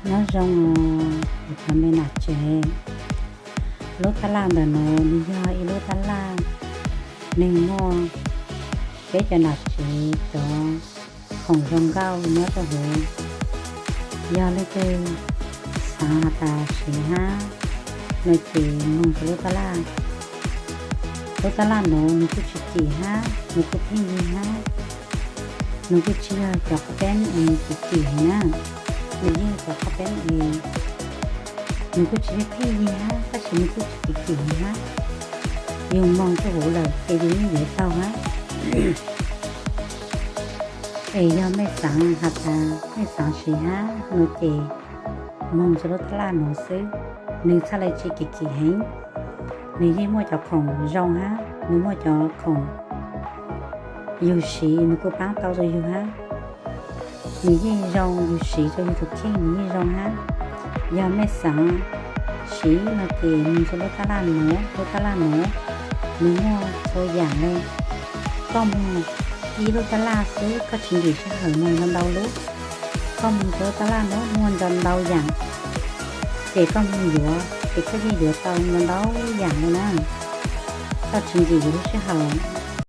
Nyob zoo os kuv cov me nam tsev. Lub tab laj ntawm nuav nws yog ib lub tab laj, nws muaj peb cov nam tsev cov khoom zoo nkauj nyob rau huv. Yog leej twg xaav has tas siv hab no ces moog rua lub tab laj. Lub tab laj nuav nws kuj tsis kim hab, nws kuj pheej yig hab. Nws kuj tsis yog cov qhov peeb es kim kim heev na, nws yeej yog cov qhov peeb es nws kuj tsis pheej yig hab, tab sis nws kuj tsis kim kim heev hab. Yug moog rua huv lawm ces yug yeej yuav taug hab. Es yog mej xaav has tas mej xaav siv hab no ces moog rua lub tab laj nuav xwb, nws txhaj le tsis kim kim heev. Nws yeej muaj cov khoom zoo hab, nws muaj cov khoom yug siv nws kuj paab tau rua yug hab. Nws yeej zoo, yug siv rua yug tus kheej nws yeej zoo hab. Yog mej xaav siv no ces moog rua lub tab laj nuav, lub tab laj nuav nws muaj txhua yaam le. Koj moog ib lub tab laj xwb koj tsis nkim sij hawm moog ntau ntau lub. Koj moog rua lub tab laj nuav muaj ntau ntau yaam, ces koj moog yuav ces koj yeej yuav tau ntau ntau yaam le na. Koj tsis nkim yus lub sij hawm,